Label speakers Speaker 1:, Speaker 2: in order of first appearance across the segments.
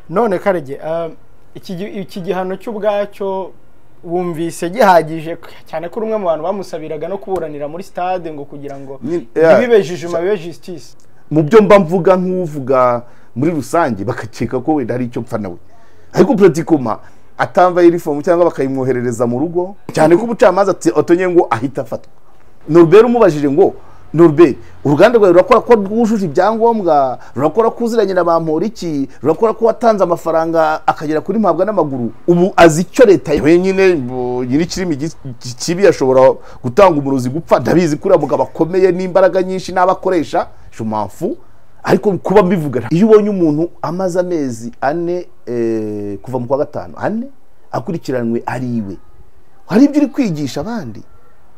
Speaker 1: None Karege, iki gihano cy'ubwacyo wumvise gihagije, cyane ko umwe mu bantu bamusabiraga no kuburanira muri stade ngo kugira ngo bibe jugement, bibe justice?
Speaker 2: Mu byo mba mvuga nk'uvuga muri rusange, bakakeka ko wenda hari icyo mpfa nawe, ariko pratiquement atambaye uniform cyangwa bakayimwoherereza mu rugo, cyane ko ubucamanza atonye ngo ahita afatwa. Norbert umubajije ngo: "Norbert, uruganda rwawe rurakora ko rwujuje ibyangombwa, rurakora ko uziranye na Bamporiki, rurakora ko watanze amafaranga akagera kuri mpabwa n'amaguru?" Ubu azi icyo leta wenyine nyiri kirimi kibi ashobora gutanga umurozi gupfa. Ndabizi ko uriya mugabo akomeye n'imbaraga nyinshi n'abakoresha, je m'en fous. Ariko kuba mbivuga, iyo ubonye umuntu amaze amezi 4, kuva mu kwa gatanu, 4 akurikiranwe ari iwe, hari ibyo uri kwigisha abandi.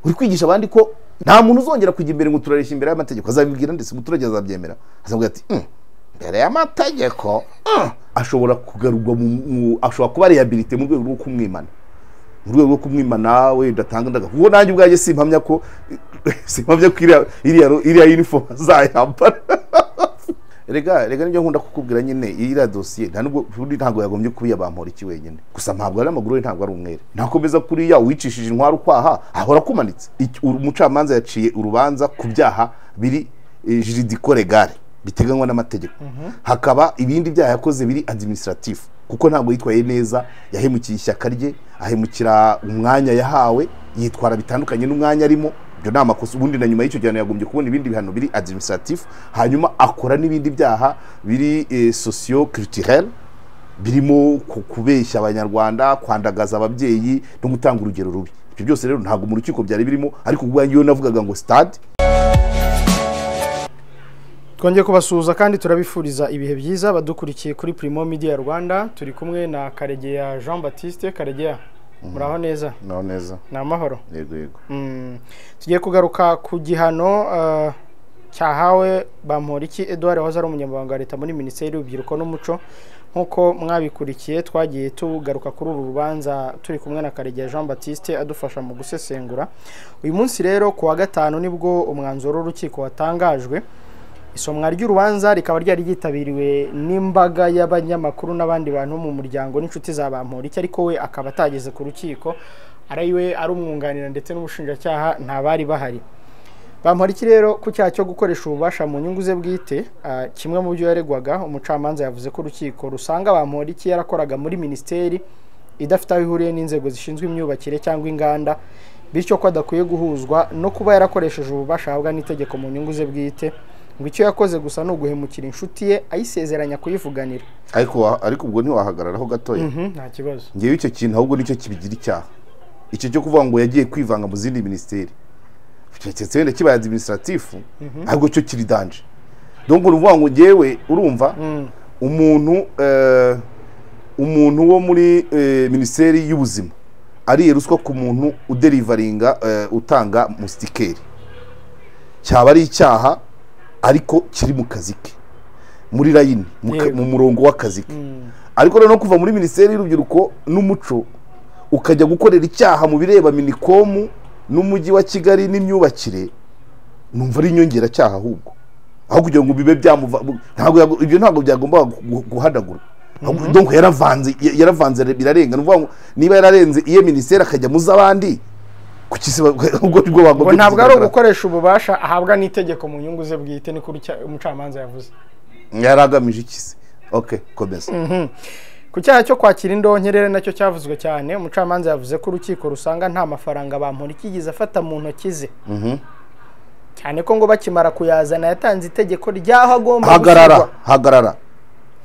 Speaker 2: Uri kwigisha abandi ko nta muntu uzongera kujya imbere ngo turareshya imbere y'amategeko. Azabibwira ndetse umuturage azabyemera, azavuga ati: "Imbere y'amategeko." Ashobora kugarurwa, ashobora kuba réhabilité mu rwego rwo kumwimana, mu rwego rwo kumwimana wenda atanga ndaga, kuko nanjye ubwanjye simpamya ko iriya uniform azayambara. Rega nibyo nkunda kukubwira nyine, iriya dosiye nta nubwo ubundi ntabwo yagombye kuba iya Bamporiki wenyine gusa. Ntabwo ari amaguru we, ntabwo ari umwere, ntakomeza kuriya wicishije intwaro ukwaha ahora akumanitse. Umucamanza yaciye urubanza ku byaha biri juridico-légal, biteganywa n'amategeko. Hakaba ibindi byaha yakoze biri administratif, kuko ntabwo yitwaye neza, yahemukiye ishyaka rye, ahemukira umwanya yahawe, yitwara bitandukanye n'umwanya arimo. Ibyo ni amakosa. Ubundi na nyuma y'icyo gihano yagombye kubona ibindi bihano biri administratif. Hanyuma akora n'ibindi byaha biri socio culturel, birimo kubeshya Abanyarwanda, kwandagaza ababyeyi no gutanga urugero rubi. Ibyo byose rero ntabwo mu rukiko byari birimo, ariko ubwanjye iyo navugaga ngo stade.
Speaker 1: Twongeye kubasuhuza kandi turabifuriza ibihe byiza badukurikiye kuri Primo Media Rwanda. Turi kumwe na Karegeya Jean Baptiste. Karegeya, muraho neza?
Speaker 2: Naho neza.
Speaker 1: Ni amahoro?
Speaker 2: Yego.
Speaker 1: Tugiye kugaruka ku gihano cyahawe Bamporiki Edouard, wahoze ari umunyamabanga wa leta muri Minisiteri y'Urubyiruko n'Umuco. Nk'uko mwabikurikiye, twagiye tugaruka kuri uru rubanza turi kumwe na Karegeya Jean Baptiste adufasha mu gusesengura. Uyu munsi rero ku wa gatanu nibwo umwanzuro w'urukiko watangajwe. Isomwa ry'urubanza rikaba ryari ryitabiriwe n'imbaga y'abanyamakuru n'abandi bantu mu muryango n'inshuti za Bamporiki, ariko we akaba atageze ku rukiko. Ari we, ari umwunganira ndetse n'ubushinjacyaha, nta bari bahari. Bamporiki rero, ku cyaha cyo gukoresha ububasha mu nyungu ze bwite, kimwe mu byo yaregwaga, umucamanza yavuze ko urukiko rusanga Bamporiki yarakoraga muri minisiteri idafite aho ihuriye n'inzego zishinzwe imyubakire cyangwa inganda, bityo ko adakwiye guhuzwa no kuba yarakoresheje ububasha ahabwa n'itegeko mu nyungu ze bwite. Ngo icyo yakoze gusa ni uguhemukira inshuti ye ayisezeranya kuyivuganira.
Speaker 2: Ariko ubwo ntiwahagararaho gatoya?
Speaker 1: Nta kibazo.
Speaker 2: Ngewe icyo kintu ahubwo nicyo kibigira icyaha, icyo cyo kuvuga ngo yagiye kwivanga mu zindi minisiteri. Keretse wenda kibaye administratif, ahubwo cyo kiri danger. Donc ni ukuvuga ngo ngewe, urumva, umuntu wo muri Minisiteri y'Ubuzima ariye ruswa ku muntu udeliveringa, utanga moustiquaire, cyaba ari icyaha, ariko kiri mu kazi ke, muri line, mu murongo w'akazi ke. Ariko noneho kuva muri Minisiteri y'Urubyiruko n'Umuco ukajya gukorera icyaha mu bireba MINICOM n'Umujyi wa Kigali n'imyubakire, numva ari inyongeracyaha ahubwo. Aho kugira ngo bibe byamuva, ntabwo ibyo ntabwo byagombaga guhanagurwa. Donc yaravanze birarenga. Ni ukuvuga ngo niba yararenze iyo minisiteri akajya mu z'abandi, kuki se ubwo nibwo
Speaker 1: Ngo
Speaker 2: bagombye
Speaker 1: ntabwo ari
Speaker 2: kuzigaragara?
Speaker 1: ugukoresha ububasha ahabwa n'itegeko mu nyungu ze bwite, niko umucamanza yavuze.
Speaker 2: Yari agamije iki se? Okay, komeza.
Speaker 1: Ku cyaha cyo kwakira indonke rero, nacyo cyavuzwe cyane, umucamanza yavuze ko urukiko rusanga nta mafaranga Bamporiki yigeze afata mu ntoki ze, cyane ko ngo bakimara kuyazana yatanze itegeko ry'aho agomba
Speaker 2: Hagarara.
Speaker 1: gushyirwa.
Speaker 2: Hagarara.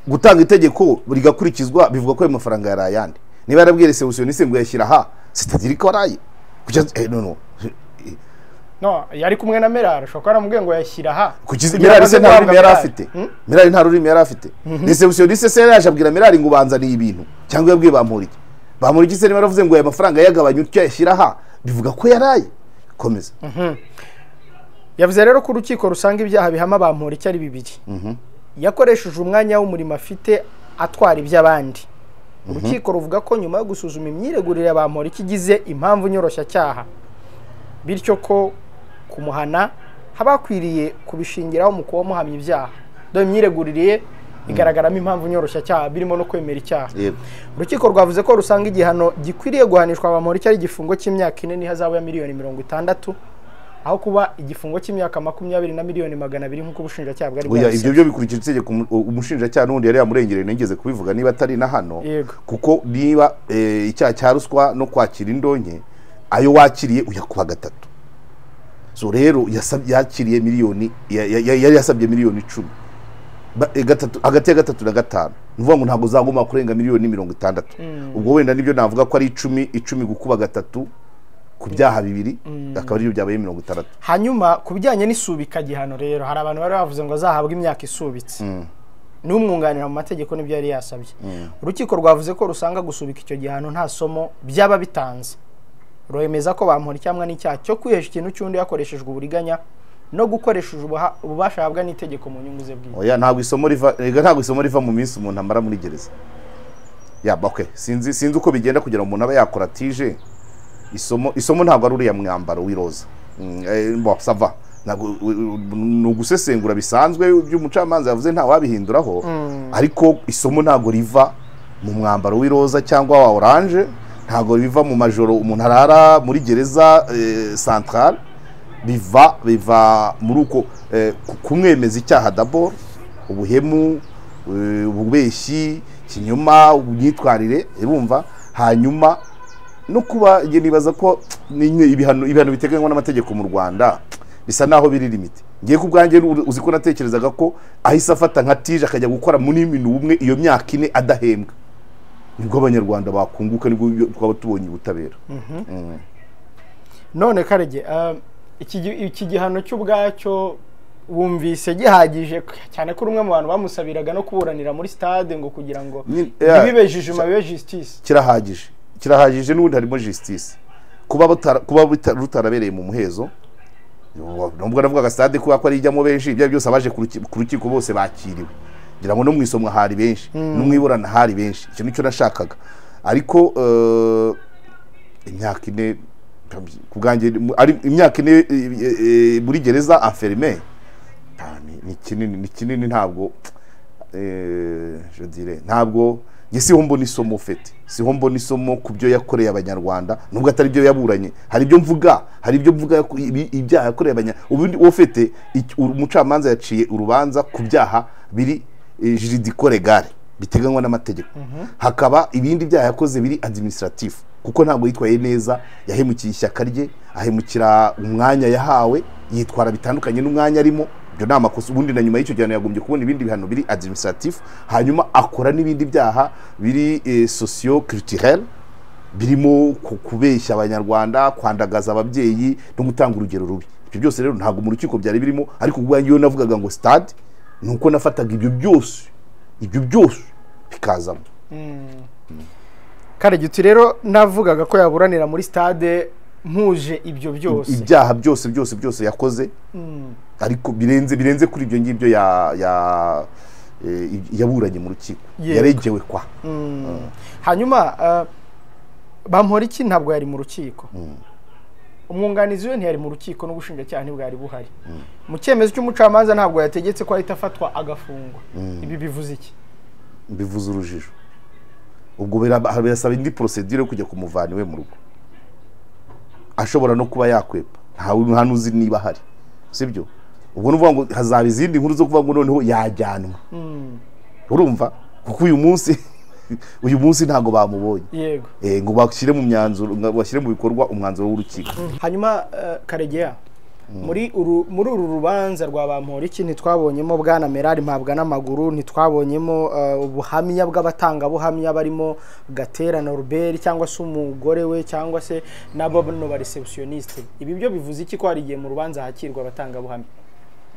Speaker 2: Gutanga itegeko rigakurikizwa bivuga ko ayo mafaranga yari ayandi. Niba yarabwiye réceptionniste ngo yashyira aha, c'est-à-dire ko araye. No.
Speaker 1: No, yari kumwe na Merari, ashobora kuba yaramubwiye ngo yashyira aha.
Speaker 2: Kuki
Speaker 1: Kugira
Speaker 2: Mirari
Speaker 1: ngo
Speaker 2: se
Speaker 1: aze
Speaker 2: nta rurimi
Speaker 1: guhabwa
Speaker 2: yari
Speaker 1: Merari.
Speaker 2: afite? Mirari nta rurimi yari afite. Réceptionniste se yari yaje abwira Mirari ngo banzaniye ibintu, cyangwa yabwiye Bamporiki? Bamporiki se niba yaravuze ngo aya mafaranga yagabanya utyo yashyira aha, bivuga ko yaraye. Komeza.
Speaker 1: Yavuze rero ko urukiko rusanga ibyaha bihama Bamporiki ari bibiri: yakoresheje umwanya w'umurimo afite atwara iby'abandi. Urukiko ruvuga ko nyuma yo gusuzuma imyiregurire ya Bamporiki igize impamvu nyoroshyacyaha, bityo ko kumuhana haba hakwiriye kubishingiraho mu kuba muhamya ibyaha. Dore imyiregurire ye Igaragaramo impamvu nyoroshyacyaha birimo no kwemera icyaha. Urukiko rwavuze ko rusanga igihano gikwiriye guhanishwa Bamporiki ari igifungo cy'imyaka 4 n'ihazabu ya miliyoni 60, aho kuba igifungo cy'imyaka 20 na miliyoni 200 nk'uko ubushinjacyaha bwari bwabisabye.
Speaker 2: Ibyo byo bikurikije itegeko umushinjacyaha n'undi yari yamurengereye, nigeze kubivuga niba atari na hano, kuko niba icyaha cya ruswa no kwakira indonke, ayo wakiriye uyakuba 3. So rero yakiriye miliyoni, yari yasabye miliyoni 10, hagati ya 3 na 5, ni ukuvuga ngo ntabwo zagomba kurenga miliyoni 60. Ubwo wenda nibyo navuga ko ari 10 gukuba 3 ku byaha 2, akaba aribyo byabaye 60.
Speaker 1: Hanyuma ku bijyanye n'isubika gihano rero, hari abantu bari bavuze ngo azahabwa imyaka isubitse, n'umwunganira mu mategeko nibyo yari yasabye. Urukiko rwavuze ko rusanga gusubika icyo gihano nta somo byaba bitanze. Rwemeza ko Bamporiki hamwe n'icyaha cyo kwihesha ikintu cy'undi hakoreshejwe uburiganya no gukoresha ububasha ahabwa n'itegeko mu nyungu ze bwite.
Speaker 2: Oya, ntabwo isomo riva, ntabwo isomo riva mu minsi umuntu amara muri gereza. Ya okay, sinzi uko bigenda kugira ngo umuntu abe yakora tije. Isomo ntabwo ari uriya mwambaro w'iroza. Bon, ça va. Ni ugusesengura bisanzwe by'umucamanza yavuze, nta wabihinduraho, ariko isomo ntabwo riva mu mwambaro w'iroza cyangwa wa orange, ntabwo biva mu majoro umuntu arara muri gereza centrale, biva muri uko kumwemeza icyaha d'abord, ubuhemu, ububeshyi, kinyoma, imyitwarire, urumva, hanyuma no kuba nge nibaza ko ibihano biteganywa n'amategeko mu Rwanda bisa naho biri limite. Ngiye ku bwanjye uzi ko natekerezaga ko ahise afata nka tije akajya gukora muri minu umwe iyo myaka 4 adahembwa, nibwo abanyarwanda bakunguka, nibwo twaba tubonye ubutabera.
Speaker 1: None Karege, iki gihano cy'ubwacyo wumvise gihagije cyane ko rumwe mu bantu bamusabiraga no kuburanira muri stade ngo kugira ngo bibe jugement bibe justice?
Speaker 2: Kirahagije n'ubundi harimo justice. Kuba rutarabereye mu muhezo, nubwo navugaga stade kuba ko ari ijyamo benshi, ibyo byose abaje ku rukiko bose bakiriwe, ngira ngo no mu isomwa hari benshi, no mu iburana hari benshi, icyo nicyo nashakaga. Ariko imyaka 4 ku bwanjye, ari imyaka 4 muri gereza enfermé, ni kinini, ntabwo je dirais ntabwo nge siho mbona isomo fete, siho mbona isomo ku byo yakoreye abanyarwanda, nubwo atari byo yaburanye. Hari ibyo mvuga ibyaha yakoreye abanyarwanda. Ubundi ufite umucamanza yaciye urubanza ku byaha biri juridico legale biteganywa n'amategeko, hakaba ibindi byaha yakoze biri administratif, kuko ntabwo yitwaye neza, yahemukiye ishyaka rye, ahemukira umwanya yahawe, yitwara bitandukanye n'umwanya arimo. Ibyo ni amakosa. Ubundi na nyuma y'icyo gihano yagombye kubona ibindi bihano biri administratif, hanyuma akora n'ibindi byaha biri socio culturel, birimo kubeshya abanyarwanda, kwandagaza ababyeyi no gutanga urugero rubi. Ibyo byose rero ntabwo mu rukiko byari birimo, ariko ubwo iyo navugaga ngo stade nuko nafataga ibyo byose bikazamo.
Speaker 1: Karege, rero navugaga ko yaburanira muri stade mpuje ibyo byose,
Speaker 2: ibyaha byose yakoze, ariko birenze kuri ibyo ngibyo yaburanye mu rukiko, yaregewe kwa.
Speaker 1: Hanyuma Bamporiki ntabwo yari mu rukiko, umwunganizi we ntiyari mu rukiko, n'ubushinjacyaha ntibwari buhari. Mu cyemezo cy'umucamanza ntabwo yategetse ko ahita afatwa agafungwa. Ibi bivuze iki?
Speaker 2: Bivuze urujijo. Ubwo birasaba indi procedure yo kujya kumuvana iwe mu rugo, ashobora no kuba yakwepa, nta nuzi niba hari, sibyo? Ubwo nuvuga ngo hazaba izindi nkuru zo kuvuga ngo noneho yajyanwa. Urumva, kuko uyu munsi ntago bamubonye.
Speaker 1: Yego.
Speaker 2: Ngo bashyire mu myanzuro, ngo bashyire mu bikorwa umwanzuro w'urukiko.
Speaker 1: Hanyuma Karegeya, muri uru rubanza rwa Bamporiki ntitwabonyemo bwana Merari Mpabwa n'amaguru, ntitwabonyemo ubuhamya bw'abatangabuhamya barimo Gatera Norbert cyangwa se umugore we cyangwa se nabo ba receptionniste. Ibi byo bivuze iki ko hari igihe mu rubanza hakirwa abatangabuhamya?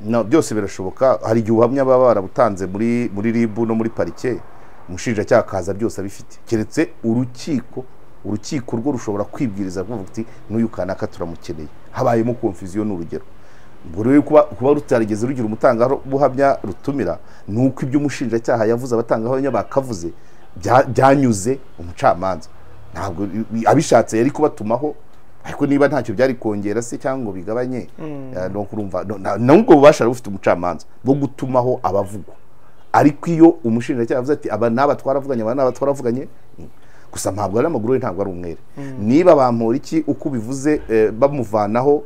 Speaker 2: No, byose birashoboka. Hari igihe ubuhamya baba barabutanze muri RIB no muri parike, umushinjacyaha akaza byose abifite, keretse urukiko rwo rushobora kwibwiriza kuvuga uti n'uyu kanaka turamukeneye, habayemo confusion. N'urugero ubwo rero kuba rutarigeze rugira umutangabuhamya rutumira, nuko ibyo umushinjacyaha yavuze abatangabuhamya bakavuze byanyuze umucamanza, ntabwo abishatse yari kubatumaho, ariko niba ntacyo byari kongera se cyangwa ngo bigabanye, no kurumva nubwo bubasha bufite umucamanza bwo gutumaho abavugwa, Ariko iyo umushinjacyaha avuze ati aba n'aba twaravuganye, aba n'aba twaravuganye, gusa ntabwo ari amaguru ye, ntabwo ari umwere. Niba Bamporiki uko ubivuze bamuvanaho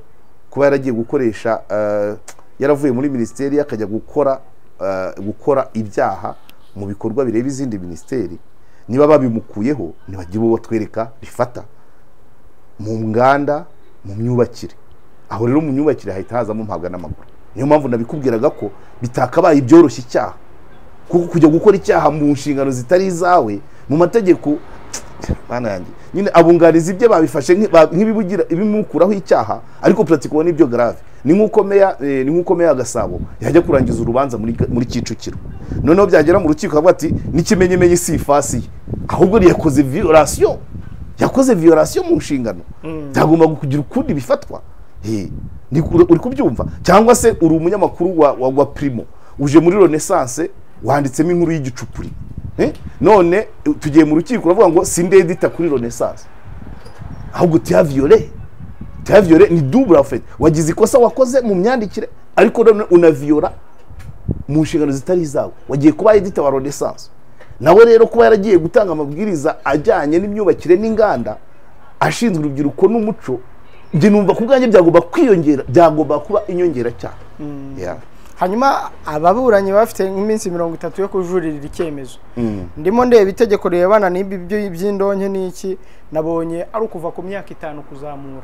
Speaker 2: kuba yaragiye gukoresha, yaravuye muri minisiteri akajya gukora ibyaha mu bikorwa bireba izindi minisiteri, niba babimukuyeho ntibajye bo batwereka bifata mu nganda, mu myubakire. Aho rero mu myubakire hahita hazamo mpabwa n'amaguru. Niyo mpamvu nabikubwiraga ko bitakabaye ibyoroshye icyaha, kuko kujya gukora icyaha mu nshingano zitari izawe mu mategeko, bana yanjye nyine abunganizi ibye babifashe nk'ibibugira ibimukuraho icyaha, ariko pratique nibyo grave. Ni nkuko meya Gasabo yajya kurangiza urubanza muri Kicukiro, noneho byagera mu rukiko akavuga ati n'ikimenyimenyi si ifasi ye, ahubwo yakoze violation, yakoze violation mu nshingano, byagomba kugira ukundi bifatwa. Uri kubyumva? Cyangwa se uri umunyamakuru wa Primo, uje muri Renaissance wanditsemo inkuru y'igicupuri, none tugiye mu rukiko uravuga ngo sindedita kuri Renaissance, ahubwo tu as violé ni double en fait. Wagize ikosa wakoze mu myandikire, ariko none unaviola mu nshingano zitari izawe, wagiye kuba editor wa Renaissance. Nawe rero kuba yaragiye gutanga amabwiriza ajyanye n'imyubakire n'inganda, ashinzwe urubyiruko n'umuco, njye numva ku bwanjye byagomba kwiyongera, byagomba kuba inyongera cyane.
Speaker 1: Hanyuma ababuranyi bafite nk'iminsi 30 yo kujuririra icyemezo. Ndimo ndeba itegeko rirebana n'ibi by'indonke n'iki, nabonye ari ukuva ku myaka 5 kuzamura.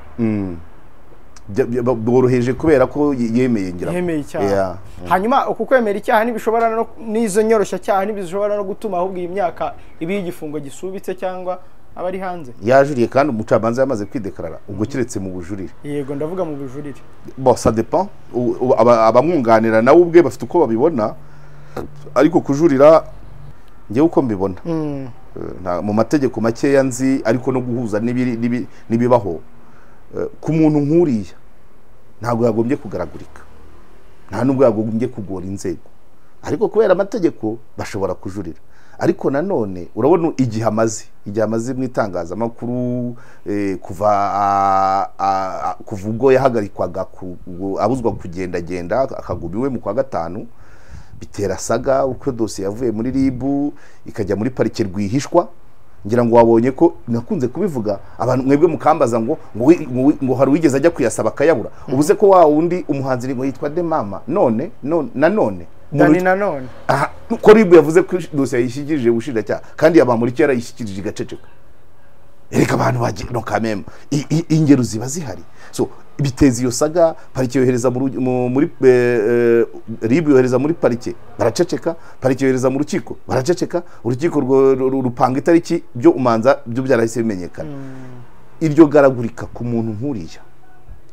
Speaker 2: Boroheje kubera ko yemeye, ngira
Speaker 1: yemeye icyaha. Hanyuma uku kwemera icyaha ntibishobora no n'izo nyoroshyacyaha ntibishobora no gutuma ahubwo iyi myaka ibi y'igifungo gisubitse cyangwa abari hanze.
Speaker 2: Yajuriye kandi umucamanza yamaze kwidekarara, ubwo kiretse mu bujurire.
Speaker 1: Yego, ndavuga mu bujurire.
Speaker 2: Bon, ça dépend, abamwunganira nawe ubwe bafite uko babibona, ariko kujurira njyewe uko mbibona, mu mategeko makeya nzi, ariko no guhuza n'ibibaho, ku muntu nk'uriya ntabwo yagombye kugaragurika, nta nubwo yagombye kugora inzego, ariko kubera amategeko bashobora kujurira. Ariko nanone urabona igihe amaze mu itangazamakuru, kuva ubwo yahagarikwaga, abuzwa kugendagenda akaguma iwe mu kwa 5, bitera saga uko dosiye yavuye muri RIB ikajya muri parike rwihishwa. Ngira ngo wabonye ko nakunze kubivuga, abantu mwebwe mukambaza ngo ngo hari uwigeze ajya kuyasaba akayabura. Ubuze ko wa wundi umuhanzi ngo yitwa De Mama, none nanone
Speaker 1: Dani nanone
Speaker 2: ko RIB yavuze ko dosiye yishyikirije ubushinjacyaha, kandi Yabamuriki yarayishyikirije igaceceka. Ereka abantu bagiye no kameme, ingero ziba zihari. So biteza iyo saga, parike yohereza muri RIB yohereza muri parike baraceceka, parike yohereza mu rukiko baraceceka, urukiko rupanga itariki byo umanza byo byarahise bimenyekana. Iryo garagurika ku muntu nkuriya,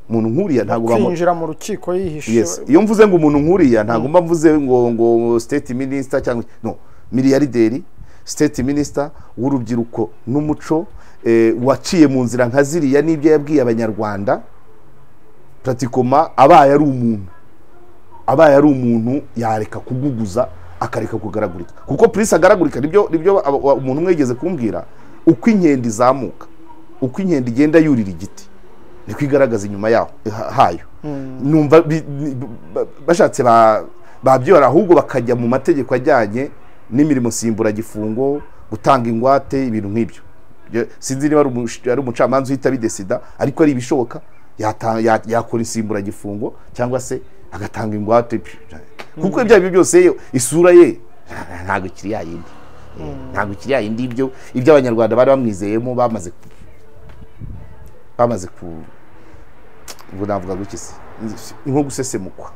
Speaker 2: umuntu nkuriya ntago
Speaker 1: kwinjira mu rukiko yihishe.
Speaker 2: Yes, iyo mvuze ngo umuntu nkuriya ntago mba mvuze ngo state minister cyangwa no miliyarderi, state minister w'urubyiruko n'umuco, waciye mu nzira nka ziriya n'ibyo yabwiye abanyarwanda. Pratikoma abaye ari umuntu yareka kuguguza, akareka kugaragurika, kuko prince agaragurika nibyo umuntu umwe yigeze kumbwira, uko inkende izamuka, uko inkende igenda yurira igiti niko igaragaza inyuma yaho hayo. Numva bashatse babyora, ahubwo bakajya mu mategeko ajyanye n'imirimo simburagifungo, gutanga ingwate, ibintu nk'ibyo. Sinzi niba ari umucamanza uhita bidesida, ariko ari ibishoboka yakora insimburagifungo cyangwa se agatanga ingwate, kuko ibyo aribyo byose isura ye ntabwo ikiri yayindi, ntabwo ikiri yayindi. Ibyo abanyarwanda bari bamwizeyemo bamaze ku ubwo navuga gutya se nko gusesemukwa.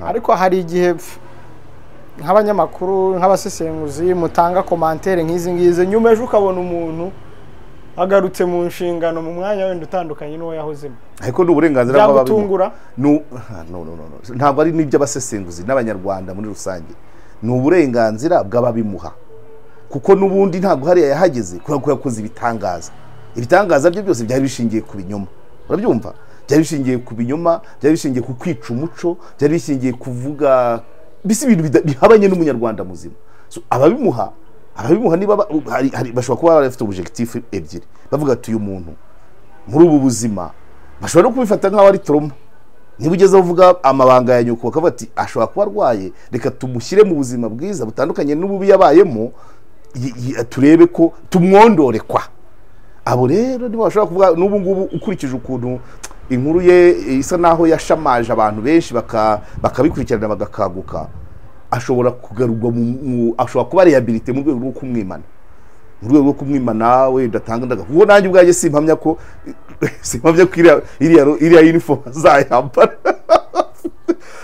Speaker 1: Ariko hari igihe nk'abanyamakuru, nk'abasesenguzi mutanga commentaire nk'izi ngizi, nyuma ejo ukabona umuntu agarutse mu nshingano mu mwanya wenda utandukanye n'uwo yahozemo.
Speaker 2: Ariko ni uburenganzira
Speaker 1: bw'ababitungura.
Speaker 2: No, ntabwo ari n'iby'abasesenguzi n'abanyarwanda muri rusange, ni uburenganzira bw'ababimuha, kuko n'ubundi ntabwo hariya yahageze kubera ko yakoze ibitangaza. Ibitangaza bye byose byari bishingiye ku binyoma, urabyumva? Byari bishingiye ku binyoma, byari bishingiye ku kwica umuco, byari bishingiye kuvuga bisi ibintu bihabanye n'umunyarwanda muzima. So ababimuha niba bashobora kuba bafite objectif ebyiri, bavuga ati uyu muntu muri ubu buzima, bashobora no kubifata nk'aho ari trauma, Niba ugeze uvuga amabanga ya nyoko bakavuga ati ashobora kuba arwaye, reka tumushyire mu buzima bwiza butandukanye n'ububi yabayemo, turebe ko tumwondore kwa. Abo rero nibo bashobora kuvuga n'ubu ngubu ukurikije ukuntu inkuru ye isa naho yashamaje abantu benshi bakabikurikirana bagakaguka, ashobora kugarurwa ashobora kuba rehabilité mu rwego rwo kumwimana, mu rwego rwo kumwimana wenda atanga ndaga, kuko nanjye ubwanjye simpamya ko iriya uniform azayambara.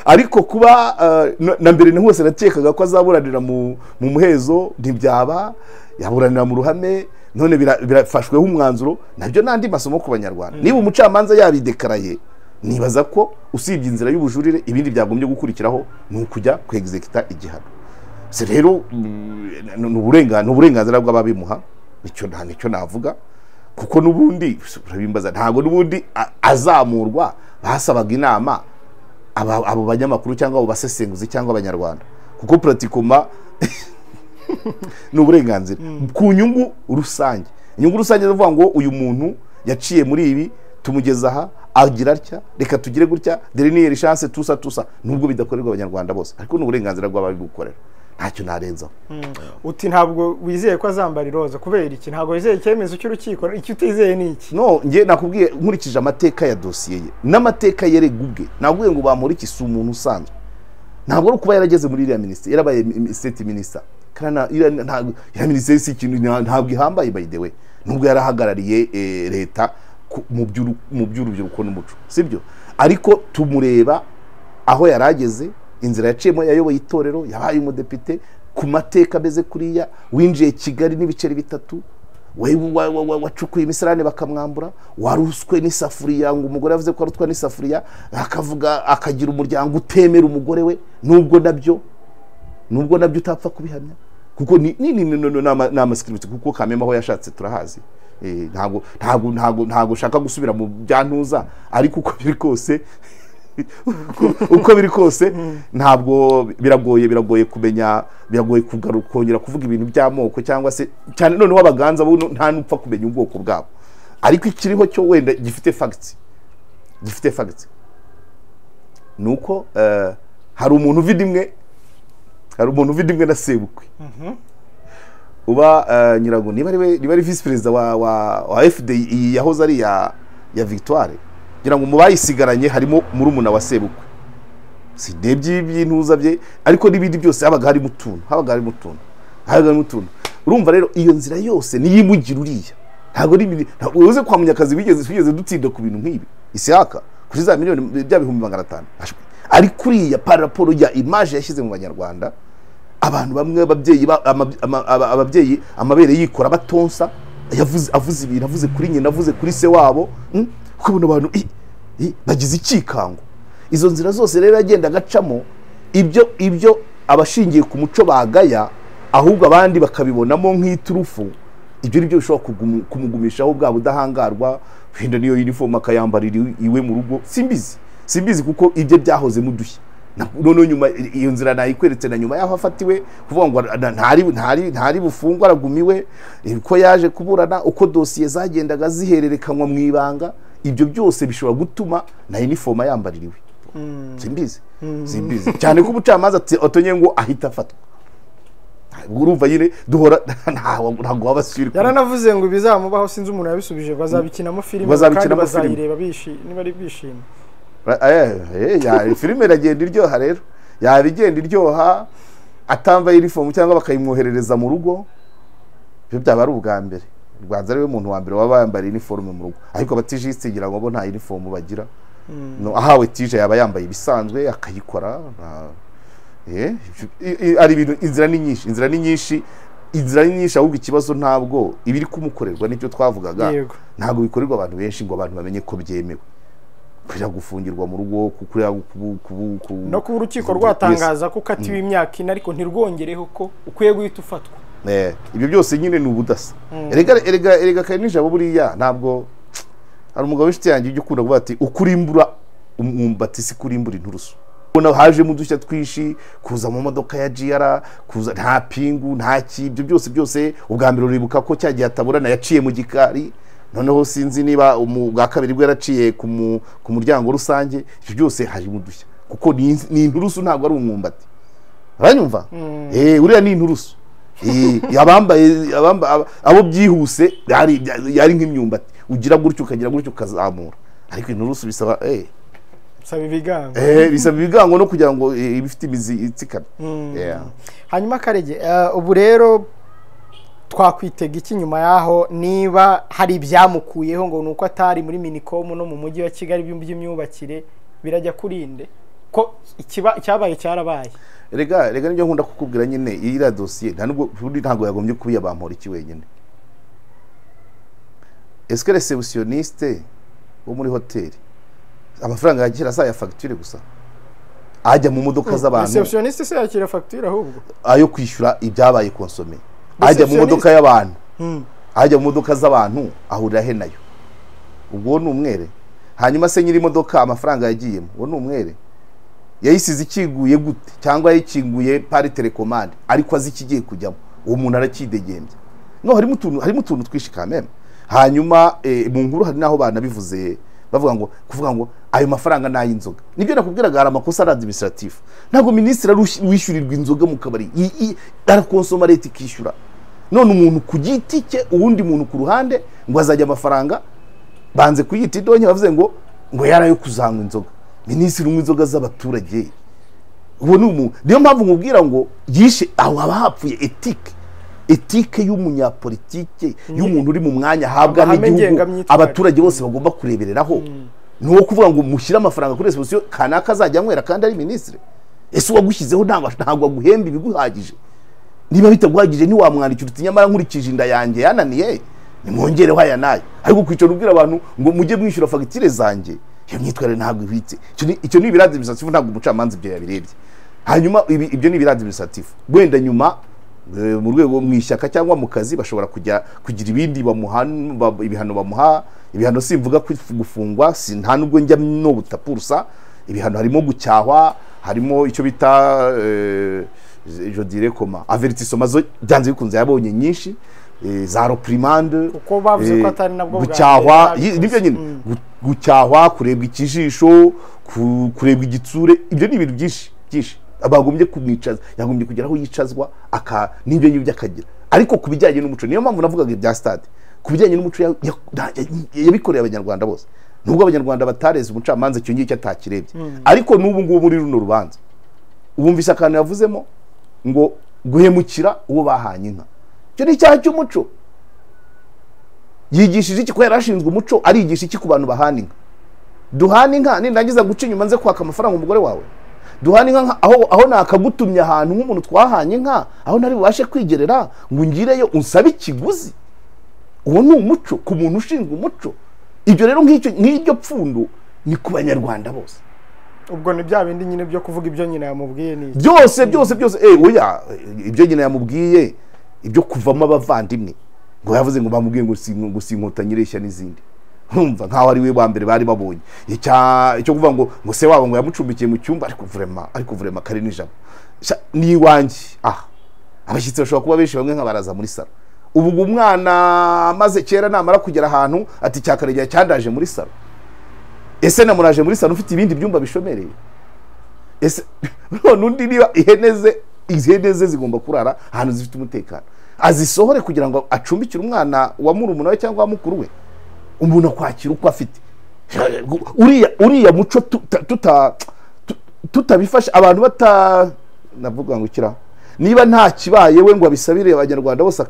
Speaker 2: Ariko kuba na mbere na hose nakekaga ko azaburanira mu muhezo, ntibyaba, yaburanira mu ruhame, none birafashweho umwanzuro. Nabyo nandi masomo ku banyarwanda. Niba umucamanza yabidekaraye, nibaza ko usibye inzira y'ubujurire ibindi byagombye gukurikiraho ni ukujya kwexecuta igihano. Se rero ni uburenganzira bw'ababimuha, icyo nta nicyo navuga, kuko nubundi urabimbaza ntago nubundi azamurwa. Basabaga inama abo banyamakuru cyangwa abo basesenguzi cyangwa abanyarwanda, kuko pratikoma ni uburenganzira ku nyungu rusange. Inyungu rusange zivuga ngo uyu muntu yaciye muri ibi, tumugeza aha agira atya, reka tugire gutya, dernière chance, tusa tusa, nubwo bidakorerwa abanyarwanda bose, ariko ni uburenganzira bw'ababigukorera, ntacyo narenzaho.
Speaker 1: Uti ntabwo wizeye ko azambara iroza kubera iki? Ntabwo wizeye icyemezo cy'urukiko? Icyo utizeye ni iki?
Speaker 2: No, nge nakubwiye nkurikije amateka ya dosiye ye n'amateka yerega ubwe, nakubwiye ngo Bamporiki si umuntu usanzwe. Ntabwo ari kuba yarageze muri iriya minisiteri, yarabaye state minister, kana iriya minisiteri si ikintu, ntabwo ihambaye by the way, nubwo yarahagarariye leta mu by'urubyiruko n'umuco, sibyo? Ariko tumureba aho yarageze, inzira yaciyemo, yayoboye itorero, yabaye umudepite, ku mateka ameze kuriya, winjiye Kigali n'ibiceri bitatu, wacukuye imisarane bakamwambura, waruswe n'isafuriya, ngo umugore yavuze ko arutwa n'isafuriya, akavuga akagira umuryango utemera umugore we, nubwo nabyo utapfa kubihamya, kuko ni amascript, kuko Kamema aho yashatse turahazi. Ntabwo ushaka gusubira mu byantuza, ariko uko biri kose ntabwo biragoye kumenya, biragoye kongera kuvuga ibintu by'amoko cyangwa se cyane noneho abaganza bo nta nupfa kumenya ubwoko bwabo. Ariko ikiriho cyo wenda gifite facts nuko hari umuntu uvidimwe na Sebukwe uba nyirago, niba ari vice president wa FDI yahoze ari ya Victoire, ngira ngo mubayisigaranye harimo murumuna wa Sebukwe, sinebye ibintuza bye, ariko n'ibindi byose habaga hari mutuntu. Urumva rero iyo nzira yose niyimugira uriya, ntabwo ari uze kwa Munyakazi bigeze dutinda ku bintu nk'ibi Isihaka kuri za miliyoni bya 500,000, ari kuriya par rapport ya image yashyize mu banyarwanda. Abantu bamwe ababyeyi amabere yikora batonsa, yavuze ibintu, avuze kuri nyina, avuze kuri se wabo, ukabona abantu bagize ikikango. Izo nzira zose rero agenda agacamo, ibyo abashingiye ku muco bagaya, ahubwo abandi bakabibonamo nk'iturufu, ibyo nibyo bishobora kumugumishaho bwa budahangarwa, wenda niyo uniform akayambarira iwe mu rugo, simbizi kuko ibyo byahoze mu dushya. None nyuma iyo nzira nayikweretse, na nyuma yaho afatiwe kuvuga ngo ntari bufungwa aragumiwe, uko yaje kuburana, uko dosiye zagendaga zihererekanywa mu ibanga, ibyo byose bishobora gutuma na uniform yambaririwe. Simbizi cyane ko umucamanza otonye ngo ahita afatwa. Urumva nyine duhora ntabwo wabasubira.
Speaker 1: Yaranavuze ngo ibizamubaho sinzi umuntu yabisubije, bazabikinamo filime kandi bazayireba niba ari bishimye.
Speaker 2: Filime iragenda iryoha rero, yaba igenda iryoha atambaye uniform cyangwa bakayimwoherereza mu rugo, ibyo byaba ari ubwa mbere. Rwanza ariwe muntu wa mbere waba yambaye uniform mu rugo, ariko abatijiste ngira ngo bo nta uniform bagira. No, ahawe tije yaba yambaye ibisanzwe akayikora. Ari ibintu, inzira ni nyinshi, ahubwo ikibazo ntabwo ibiri kumukorerwa n'ibyo twavugaga, ntabwo bikorerwa abantu benshi ngo abantu bamenye ko byemewe. Kujya gufungirwa mu rugo,
Speaker 1: no kuba urukiko rwatangaza ko ukatiwe imyaka ine ariko ntirwongereho ko ukwiye guhita ufatwa.
Speaker 2: Ibyo byose nyine ni ubudasa. Erega kare nijabo buriya ntabwo hari umugabo w'inshuti yanjye ujya ukunda kuvuga ati ukurimbura umwumbati si kurimbura inturusu. Ubona haje mu dushya twinshi, kuza mu modoka ya GR, kuza nta pingu nta ki, ibyo byose ubwa mbere uribuka ko cyagiye ataburana yaciye mu gikari, Noneho sinzi niba bwa kabiri bwo yaraciye ku muryango rusange. Ibyo byose hari mu dushya, kuko ni inturusu, ntabwo ari umwumbati. Uranyumva? Uriya ni inturusu. Abambaye abo byihuse yari nk'imyumbati, ugira gutyo ukagira gutyo ukazamura, ariko inturusu bisaba
Speaker 1: bisaba ibigango,
Speaker 2: bisaba ibigango no kugira ngo ibifite imizi itsikamye.
Speaker 1: Hanyuma Karege, ubu rero twakwitega iki nyuma yaho, niba hari ibyamukuyeho ngo nuko atari muri Minicom no mu mujyi wa Kigali by'imyubakire, birajya kurinde ko icyabaye cyarabaye?
Speaker 2: Rega nibyo nkunda kukubwira nyine, iriya dosiye nta nubwo ntabwo yagombye kuba iya Bamporiki wenyine. Est-ce que réceptionniste wo muri hoteli amafaranga yakira saa ya facture gusa, ajya mu modoka z'abantu?
Speaker 1: Réceptionniste se yakira facture ahubwo
Speaker 2: ayo kwishyura ibyabaye consommé, ajya mu modoka y'abantu, ajya mu modoka z'abantu ahurira he nayo? Ubwo ni umwere. Hanyuma se nyiri imodoka amafaranga yagiyemo, uwo ni umwere. Yayisize ikiguye gute, cyangwa yayikinguye pari telecommande ariko azi ikigiye kujyamo, uwo muntu arakidegembya. No harimo utuntu twishi kameme. Hanyuma mu nkuru hari naho banabivuze bavuga ngo kuvuga ngo ayo mafaranga n'ay'inzoga. Nibyo nakubwiraga, hari amakosa ari administratif. Ntabwo minisitiri wishyurirwa inzoga mu kabari, arakonsoma leta ikishyura. None umuntu ku giti cye, uwundi muntu ku ruhande ngo azajya amafaranga, banze kuyita idonye, bavuze ngo yarayo kuzanywa inzoga. Minisitiri unywa inzoga z'abaturage, uwo ni umuntu. Niyo mpamvu nkubwira ngo yishe aho haba hapfuye etike y'umunyapolitike, y'umuntu uri mu mwanya ahabwa n'igihugu, abaturage bose bagomba kurebereraho. Ni uwo kuvuga ngo mushyire amafaranga kuri reception kanaka azajya anywera kandi ari minisitiri. Ese uwagushyizeho ntabwo aguhemba ibiguhagije? Niba bitaguhagije ntiwamwandikira uti nyamara nkurikije inda yanjye yananiye, nimwongereho aya n'aya. Ariko kwicara ubwira abantu ngo mujye mwishyura fagitire zanjye, iyo myitwarire ntabwo ihwitse. Icyo ni ibira administratif, ntabwo umucamanza ibyo yabirebye. Hanyuma ibyo ni ibira administratif. Wenda nyuma mu rwego mu ishyaka cyangwa mu kazi bashobora kujya kugira ibindi bamuha, ibihano bamuha. Ibihano simvuga gufungwa, si nta nubwo njya no butapursa. Ibihano harimo gucyahwa, harimo icyo bita je dirais comment avertissement, zo byanze bikunze yabonye nyinshi, za reprimande,
Speaker 1: kuko bavuze ko atari nabwo
Speaker 2: gucyahwa, nibyo nyine gucyahwa, kurebwa ikijisho, kurebwa igitsure, ibyo ni ibintu byinshi byinshi abagombye kumwicaza, yagombye kugera aho yicazwa aka nibyo nyibyo akagira. Ariko kubijyanye n'umuco, niyo mpamvu navugaga ibya stade, kubijyanye n'umuco yabikoreye abanyarwanda bose, nubwo abanyarwanda batareze umucamanza icyo ngicyo atakirebye. Ariko n'ubu ngubu muri runo rubanza ubumvise akantu yavuzemo ngo guhemukira uwo bahanye inka, icyo ni icyaha cy'umuco. Yigishije iki ko yarashinzwe umuco? Arigisha iki ku bantu bahana inka? Duhana inka nindangiza guca inyuma nze kwaka amafaranga umugore wawe? Duhana inka aho nakagutumye ahantu nk'umuntu twahanye inka, aho nari bubashe kwigerera ngo ngireyo unsabe ikiguzi? Uwo ni umuco ku muntu ushinzwe umuco. Ibyo rero nk'iryo pfundo ni ku banyarwanda bose.
Speaker 1: Ubwo ni bya bindi nyine byo kuvuga ibyo nyina yamubwiye ni
Speaker 2: byose byose byose. Oya, ibyo nyina yamubwiye, ibyo kuvamo abavandimwe, ngo yavuze ngo bamubwiye ngo si inkotanyi ireshya n'izindi, nkumva nkaho ari we wa mbere bari babonye. Icyo kuvuga ngo se wabo ngo yamucumbikiye mu cyumba, ariko vraiment kare n'ijambo ni iwanjye. Abashyitsi bashobora kuba benshi, bamwe nk'abaraza muri salo. Ubu umwana amaze kera namara kugera ahantu ati cyakaregera cyandaje muri salo, ese namuraje muri salo ufite ibindi byumba bishomereye? Ese none undi niba ihene ze zigomba kurara ahantu zifite umutekano, azisohore kugira ngo acumbikire umwana wa murumuna we cyangwa wa mukuru we? Umuntu akwakira uko afite. Uriya muco tutabifasha abantu bata navuga ngo kira niba nta kibaye we ngo abisabire abanyarwanda bose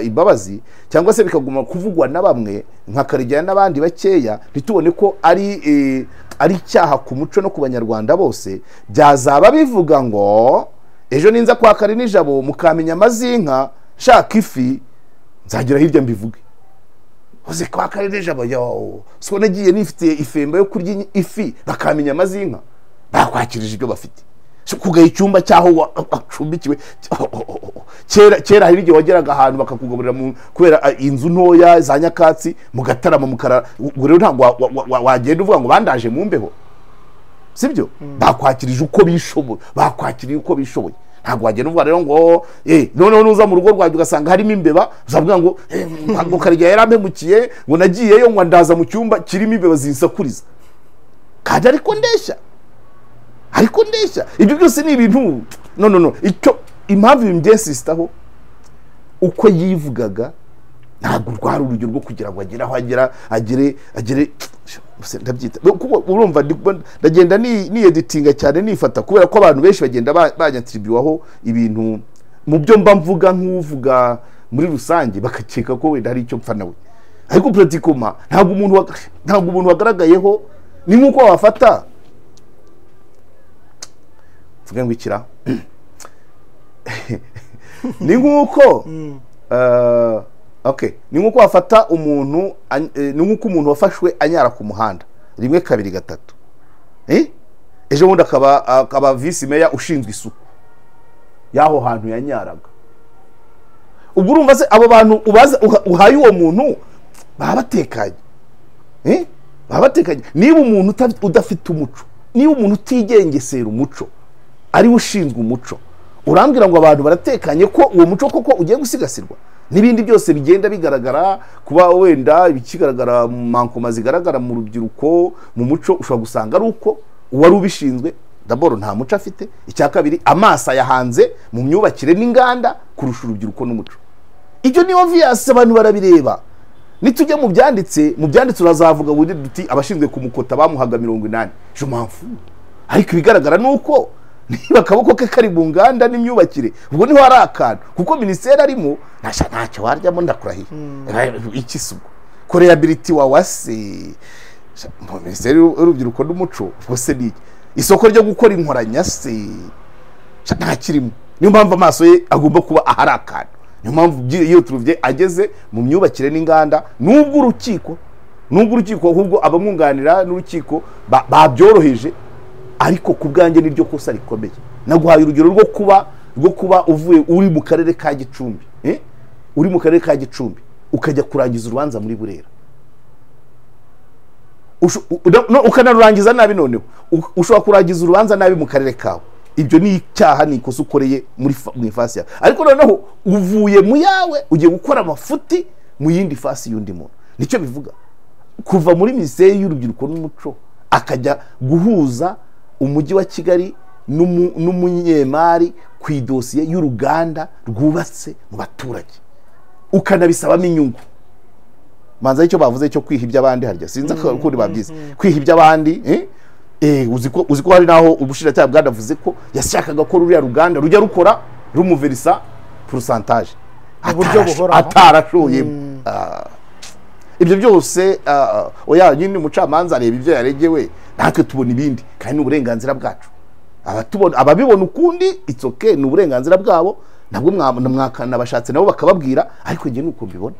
Speaker 2: imbabazi, cyangwa se bikaguma kuvugwa na bamwe nka Karegeya n'abandi bakeya, ntitubone ko ari icyaha ku muco no ku banyarwanda bose. Byazaba bivuga ngo ejo ninza kwa Kare nijabo mukamenya amazinka shaka ifi, nzagera hirya mbivuge. Uze kwa Kare nijabo yo so nagiye nifite ifemba yo kurya ifi, bakamenya amazinka, bakwakirije ibyo bafite. Kugaye icyumba cyaho acumbikiwe. Kera hari igihe wageraga ahantu bakakugaburira kubera inzu ntoya za nyakatsi mugatarama mukara. Ubwo rero ntabwo wagenda uvuga ngo bandaje mu mbeho, sibyo? Bakwakirije uko bishoboye, bakwakiriye uko bishoboye. Ntabwo wagenda uvuga rero ngo noneho nuza mu rugo rwanjye ugasanga harimo imbeba, uzavuga ngo ngo Karegeya yarampemukiye, ngo nagiyeyo ngo ndaza mu cyumba kirimo imbeba zinsakuriza, kandi ariko ndeshya, ariko ndeshya. Ibyo byose ni ibintu no icyo impamvu ibi uko yivugaga ntabwo rwari urugero rwo kugira ngo agere aho agera, agere ndabyita, urumva ndagenda niyeditinga cyane nifata, kubera ko abantu benshi bagenda banyatribuwaho ibintu mu byo mba mvuga nk'uvuga muri rusange, bakakeka ko wenda hari icyo mpfa nawe. Ariko pratikoma ntabwo umuntu wagaragayeho, ni nk'uko wafata mvuge ngo ikira ni nk'uko okay, ni nkuko wafata umuntu, ni nkuko umuntu wafashwe anyara ku muhanda 1 2 3, ejo bundi akaba vice mayor ushinzwe isuku yaho hantu yanyaraga. Ubwo urumva se abo bantu ubaza uhaye uwo muntu baba batekanye, baba batekanye. Niba umuntu udafite umuco, niba umuntu utigengesera umuco ari ushinzwe umuco, urambwira ngo abantu baratekanye ko uwo muco koko ugiye gusigasirwa? N'ibindi byose bigenda bigaragara, kuba wenda ibikigaragara mu mankoma zigaragara mu rubyiruko mu muco, ushobora gusanga ari uko uwari ubishinzwe daboro nta muco afite. Icya kabiri, amaso yahanze mu myubakire n'inganda kurusha urubyiruko n'umuco. Ibyo ni obvious, abantu barabireba. Nitujya mu byanditse, urazavuga ngo duti abashinzwe kumukota bamuhaga 80, je m'en fous. Ariko ibigaragara nuko niba akaboko ke kari mu nganda n'imyubakire, ubwo niho ari akantu, kuko ministeri arimo ntacyo waryamo, ndakurahiye. Iki se ubwo koreyability wa wase mu ministeri y'urubyiruko n'umuco, ubwo se ni isoko ryo gukora inkoranya se ntakirimo. Niyo mpamvu amaso ye agomba kuba ahari akantu. Niyo mpamvu iyo turuvye ageze mu myubakire n'inganda, nubwo urukiko ahubwo abamwunganira n'urukiko babyoroheje, ariko ku bwanjye niryo kosa rikomeye. Naguhaye urugero rwo kuba uvuye uri mu karere ka Gicumbi, uri mu karere ka Gicumbi ukajya kurangiza urubanza muri Burera, ukanarurangiza nabi. Noneho ushobora kurangiza urubanza nabi mu karere kawe, ibyo ni icyaha, ni ikosa ukoreye muri ifasi yawe. Ariko noneho uvuye mu yawe ugiye gukora amafuti mu yindi fasi y'undi muntu. Nicyo bivuga kuva muri ministeri y'urubyiruko n'umuco akajya guhuza umujyi wa Kigali n'umunyemari ku idosiye y'uruganda rwubatse mu baturage, ukanabisabamo inyungu. Manza icyo bavuze cyo kwiha iby'abandi, harya sinzi ko babyize kwiha iby'abandi. Uzi ko hari naho ubushinjacyaha bwanavuze ko yashakaga ko ruriya ruganda rujya rukora rumuverisa pourcentage atarashoyemo. Ibyo byose oya, nyine umucamanza areba ibyo yaregewe, natwe tubona ibindi, kandi ni uburenganzira bwacu. Ababibona ukundi it's okay, ni uburenganzira bwabo, nabwo mwakanabashatse nabo bakababwira, ariko njye nuko mbibona.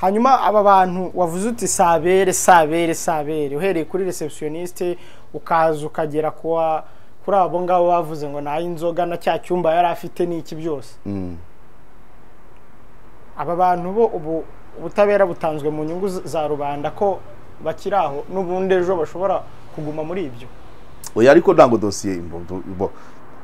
Speaker 1: Hanyuma aba bantu wavuze uti sabere sabere sabere, uhereye kuri receptioniste ukaza ukagera kuri abo ngabo bavuze ngo nayo inzoga na cya cyumba yari afite n'iki byose. Aba bantu bo ubu ubutabera butanzwe mu nyungu za rubanda ko bakiri aho n'ubundi ejo bashobora kuguma muri ibyo.
Speaker 2: Oya, ariko ntango dossier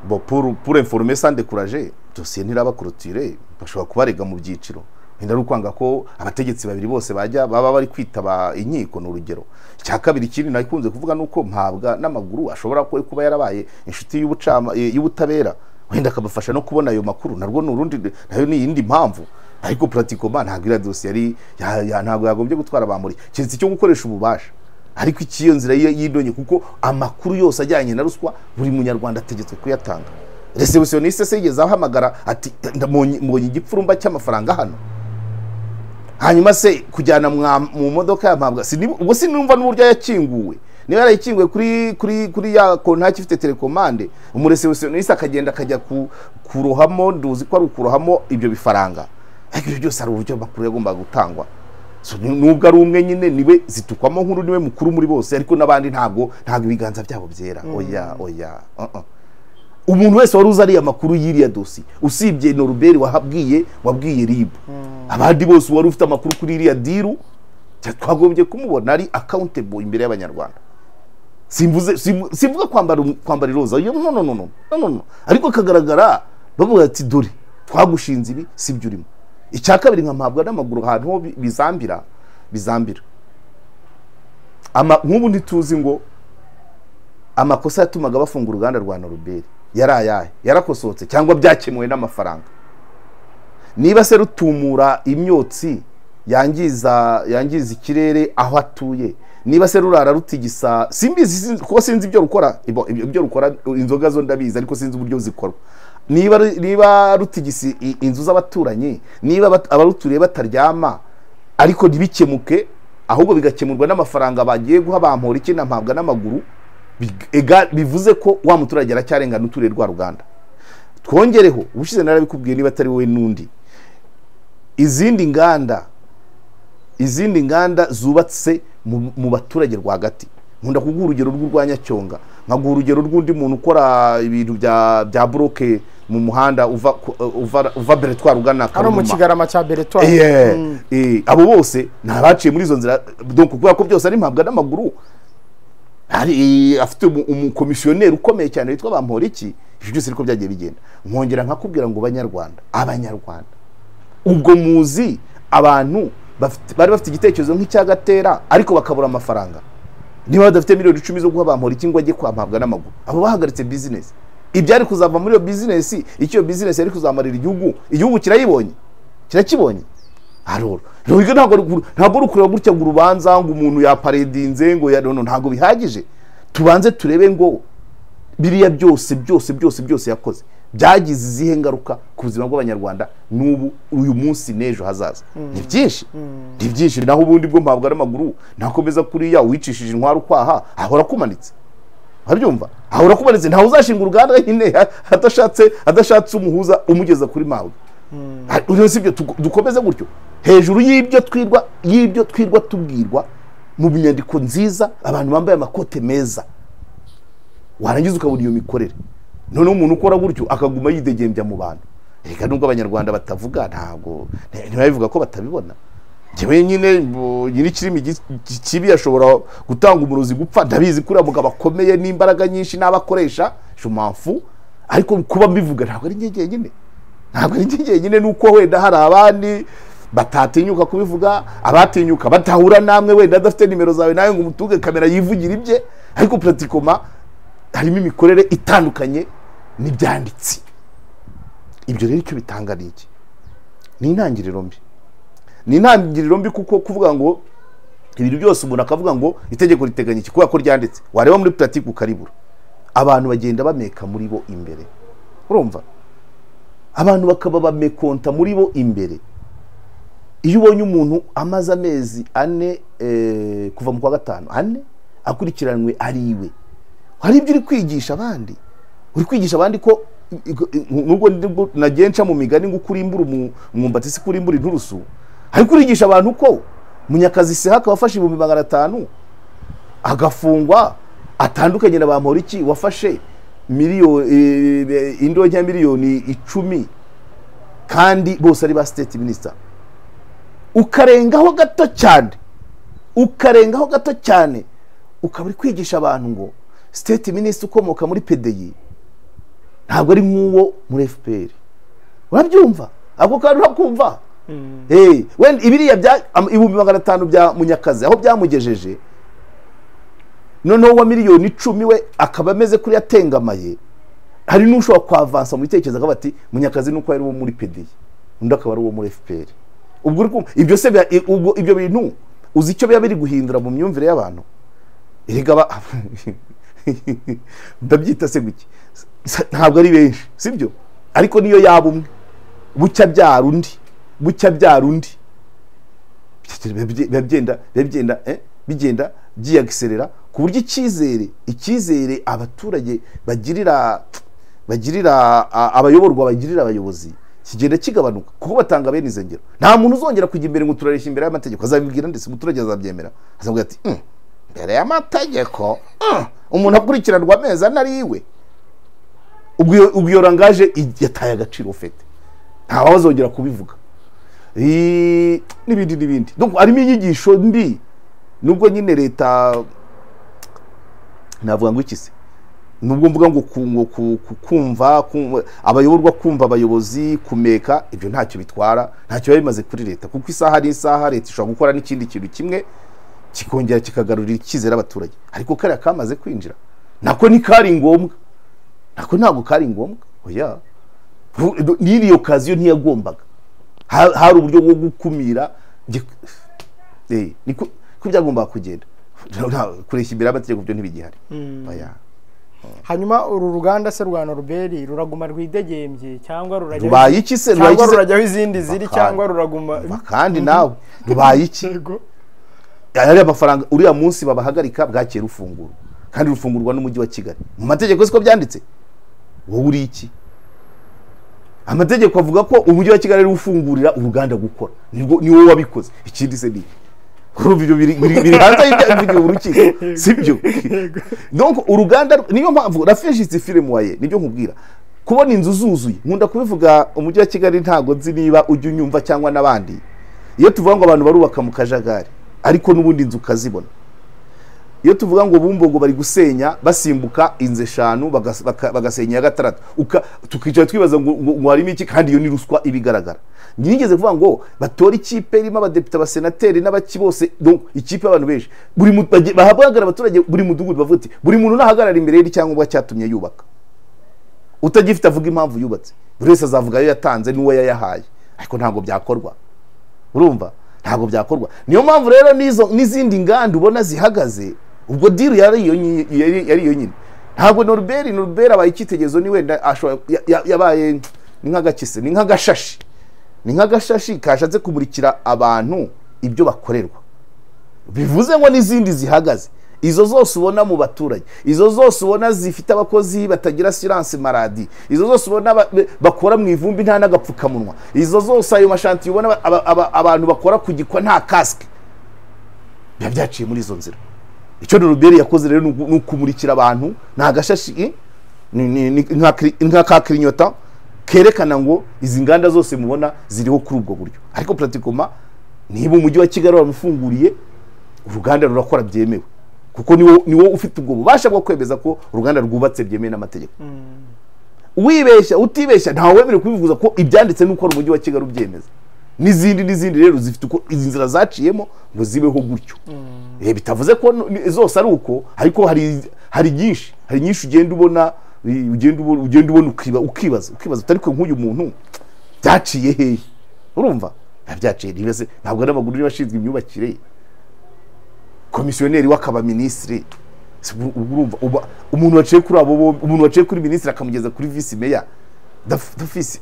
Speaker 2: bo pour informer sans décourager, dossier ntiraba clôturée, bashobora kubarega mu byiciro. Wenda ari ukwanga ko abategetsi babiri bose bajya baba bari kwitaba inkiko, ni urugero. Icya kabiri ikindi nakunze kuvuga nuko mpabwa n'amaguru ashobora kuba yarabaye inshuti y'ubutabera, wenda akabafasha no kubona ayo makuru, narwo ni urundi, nayo ni iyindi mpamvu. Ariko pratikoma ntabwo iriya dosiye yari ntabwo yagombye gutwara bamuri, keretse icyo gukoresha ububasha. Ariko ikiyo nzira y'indonye, kuko amakuru yose ajyanye na ruswa buri munyarwanda ategetswe kuyatanga. Receptioniste se yigeze ahamagara ati mbonye igipfurumba cy'amafaranga hano, hanyuma se kujyana mu modoka ya mpabwa, ubwo sinumva n'uburyo yakinguwe. Niba yarayikinguwe kuri ya kontaki ifite telekomande, umureceptioniste akagenda akajya kurohamo, nduzi ko ari ukurohamo ibyo bifaranga. Ariko ibyo byose ari uburyo amakuru yagombaga gutangwa. So nubwo ari umwe nyine niwe zitukwamo nkuru, niwe mukuru muri bose, ariko n'abandi ntabwo ibiganza byabo byera. Oya oya, umuntu wese wari uzi ariya makuru y'iriya dosiye usibye Norbert wabwiye RIB, abandi bose wari ufite amakuru kuri iriya diru twagombye kumubona ari accountable imbere y'abanyarwanda. Simvuze simvuga kwambara iroza, yo no no no no no no, ariko kagaragara bavuga ati dore twagushinze ibi sibyo urimo. Icya kabiri nkampabwa n'amaguru ahantu ho bizambira nk'ubu ntituzi ngo amakosa yatumaga bafunga uruganda rwa Norbert yari ayahe, yarakosotse cyangwa byakemuwe n'amafaranga. Niba se rutumura imyotsi yangiza ikirere aho atuye, niba se rurara rutigisa, simbizi kuko sinzi ibyo rukora, ibyo rukora inzoga zo ndabizi ariko sinzi uburyo zikorwa. Niba rutigisi inzu z'abaturanyi, niba abaruturiye bataryama ariko ntibikemuke ahubwo bigakemurwa n'amafaranga bagiye guha Bamporiki na mpabwa n'amaguru, bivuze ko wa muturage aracyarengana uturiye rwa ruganda. Twongereho ubushize narabikubwiye niba atari wowe n'undi, izindi nganda zubatse mu baturage rwagati. Nkunda kuguha urugero rw'urwa Nyacyonga, nkaguha urugero rw'undi muntu ukora ibintu bya bloke mu muhanda uva Beretwari ugana
Speaker 1: Karuma, mu Kigarama cya Beretwari.
Speaker 2: Abo bose ntabaciye muri izo nzira, donc kubera ko byose ari mpabwa n'amaguru. Hari afite umukomisiyoneri ukomeye cyane witwa Bamporiki, ibyo byose niko byagiye bigenda. Nkongera nkakubwira ngo banyarwanda, abanyarwanda ubwo muzi abantu bari bafite igitekerezo nk'icya Gatera ariko bakabura amafaranga. Niba badafite miliyoni 10 zo guha Bamporiki ngo ajye kwa mpabwa n'amaguru, abo bahagaritse business. Ibyari kuzava muri iyo business, icyo business yari kuzamarira igihugu, igihugu kirayibonye, kirakibonye. Aroro ntabwo rukureba gutya ngo urubanza ngo umuntu yaparedinze ngo ya nono, ntabwo bihagije. Tubanze turebe ngo biriya byose byose byose byose yakoze byagize izihe ngaruka ku buzima bw'abanyarwanda n'ubu uyu munsi n'ejo hazaza. Ni byinshi, ni byinshi. Naho ubundi bwo mpabwa n'amaguru nakomeza kuriya wicishije intwaro kwaha ahora kumanitse, urabyumva, ahora kumanitse. Ntawe uzashinga uruganda nyine adashatse umuhuza umugeza kuri mpabwa. Uretse ibyo dukomeze gutyo hejuru y'ibyo twirwa tubwirwa mu nyandiko nziza, abantu bambaye amakote meza, warangiza ukabona iyo mikorere. None umuntu ukora gutyo akaguma yidegembya mu bantu. Reka nubwo abanyarwanda batavuga, ntabwo ntibabivuga ko batabibona. Njyewe nyine nyiri kirimi kibi ashobora gutanga umurozi gupfa, ndabizi kuri mugabo akomeye n'imbaraga nyinshi n'abakoresha je m'en fous, ariko kuba mbivuga ntabwo ari njye nyine, ntabwo ari njye nyine, nuko wenda hari abandi batatinyuka kubivuga, abatinyuka batahura namwe wenda adafite nimero zawe nawe ngo umutuge kamera yivugira ibye, ariko pratikoma harimo imikorere itandukanye n'ibyanditse. Ibyo rero icyo bitanga ni iki? Ni intangiriro mbi, ni intangiriro mbi, kuko kuvuga ngo ibintu byose umuntu akavuga ngo itegeko riteganya iki kubera ko ryanditse, wareba muri pratique ukaribura. Abantu bagenda bameka muri bo imbere, urumva, abantu bakaba bamekonta muri bo imbere. Iyo ubonye umuntu amaze amezi 4 kuva mu kwa gatanu 4 akurikiranwe ari iwe, hari ibyo uri kwigisha abandi, uri kwigisha abandi ko nubwo nagenca mu migani ngo kurimbura umwumbati si kurimbura inturusu, ariko urigisha abantu ko Munyakazi Sehaka wafashe 500,000 agafungwa atandukanye na Bamporiki wafashe miliyoni indonke ya miliyoni 10 kandi bose ari ba state minister. Ukarengaho gato cyane, ukarengaho gato cyane, ukaba uri kwigisha abantu ngo state minister ukomoka muri PDI ntabwo ari nk'uwo muri FPR. Urabyumva ako kandi urakumva. Wenda ibiriya bya 500,000 bya Munyakazi aho byamugejeje, noneho wa miliyoni 10 we akaba ameze kuri yatengamaye, hari n'ushobora kwavansa mu bitekerezo akaba ati Munyakazi nuko ari uwo muri PDI undi akaba ari uwo muri FPR. Ubwo uri kumva ibyo se ubwo ibyo bintu uzi icyo biba biri guhindura mu myumvire y'abantu? Erega ndabyita se guki, ntabwo ari benshi sibyo, ariko niyo yaba umwe bucya byara undi, bucya byara undi, bigenda bigenda byiyagiserera ku buryo icyizere abaturage bagirira abayoborwa, bagirira abayobozi kigenda kigabanuka, kuko batanga bene izo ngero. Nta muntu uzongera kujya imbere ngo turareshya imbere y'amategeko, azabibwira ndetse umuturage azabyemera, azavuga ati imbere y'amategeko umuntu akurikiranwa amezi ane ari iwe. Ubwo iyo rangaje yataye agaciro ufite, ntawe azongera kubivuga n'ibindi n'ibindi. Donc harimo inyigisho mbi, nubwo nyine leta Navuga ngo iki se, nubwo mvuga ngo kumva abayoborwa, kumva abayobozi, kumeka, ibyo ntacyo bitwara, ntacyo biba bimaze kuri leta, kuko isaha n'isaha leta ishobora gukora n'ikindi kintu kimwe kikongera kikagarurira icyizere abaturage. Ariko kariya kamaze kwinjira nako ni kari ngombwa, nako ntabwo kari ngombwa. Oya, n'iriyo kaziyo ntiyagombaga, hari uburyo bwo gukumira niko byagombaga kugenda. Kureshya imbere y'amategeko byo ntibigihari. Oya.
Speaker 1: Hanyuma uru ruganda se rwa Norbert ruraguma rwidegembye cyangwa rurajya
Speaker 2: rubaye iki se,
Speaker 1: cyangwa rurajyaho izindi ziri, cyangwa ruraguma?
Speaker 2: Kandi nawe rubaye iki? Ari amafaranga uriya munsi babahagarika bwakeye rufungurwa, kandi rufungurwa n'umujyi wa Kigali. Mu mategeko siko byanditse, wowe uri iki? Amategeko avuga ko umujyi wa Kigali ufungurira uruganda gukora, ni wowe wabikoze. Ikindi se ni urubyo biri hanze y'ibyavugiwe urukiko, sibyo? Donc uruganda, niyo mpamvu rafeshitse filime waye, nibyo nkubwira. Kubona inzu zuzuye, nkunda kubivuga, umujyi wa Kigali ntago nzi niba ujya unyumva cyangwa n'abandi, iyo tuvuga ngo abantu barubaka mu kajagari, ariko n'ubundi inzu ukazibona. Iyo tuvuga ngo Bumbogo bari gusenya basimbuka inzu 5 bagasenya ya 6, tukicara twibaza ngo harimo iki, kandi iyo ni ruswa ibigaragara. Nigeze kuvuga ngo batore ikipe irimo abadepite, abasenateri n'abaki bose, donc ikipe y'abantu benshi, buri bahabwagara abaturage buri mudugudu, bavuga ati buri muntu nahagarara imbere y'icyangombwa cyatumye yubaka, utagifite avuga impamvu yubatse, buri wese azavuga ayo yatanze n'uwo yayahaye. Ariko ntabwo byakorwa, urumva ntabwo byakorwa. Niyo mpamvu rero n'izindi nganda ubona zihagaze, ubwo deal yari iyo nyine. Ntabwo Norbert abaye icyitegerezo, ni wenda yabaye ni nk'agakise, ni nk'agashashi, ni nk'agashashi kashatse kumurikira abantu ibyo bakorerwa. Bivuze ngo n'izindi zihagaze, izo zose ubona mu baturage, izo zose ubona zifite abakozi batagira assurance maladie, izo zose ubona bakora mu ivumbi nta n'agapfukamunwa, izo zose ayo mashanti ubona abantu bakora kugikwa nta casque, biba byaciye muri izo nzira. Icyo Norbert yakoze rero ni ukumurikira abantu, nta gashashi, nka ka clignota kerekana ngo izi nganda zose mubona ziriho kuri ubwo buryo. Ariko pratiquement niba umujyi wa Kigali wamufunguriye uruganda rurakora byemewe, kuko niwo ufite ubwo bubasha bwo kwemeza ko uruganda rwubatse byemewe n'amategeko. Wibeshya utibeshya ntawe wemerewe kubivuza ko ibyanditse nuko umujyi wa Kigali ubyemeza. N'izindi rero zifite uko izi nzira zaciyemo ngo zibeho gutyo. Bitavuze ko zose ari uko, ariko hari nyinshi, hari nyinshi ugenda ubona, ugenda ubona ukibaza ariko nk'uyu muntu byaciye hehe? Urumva byaciye ntibese, ntabwo ari abaguru bashinzwe imyubakire, komisiyoneri w'akaba ministre, urumva umuntu waciye kuri abo, umuntu waciye kuri ministre akamugeza kuri vice mayor d'office,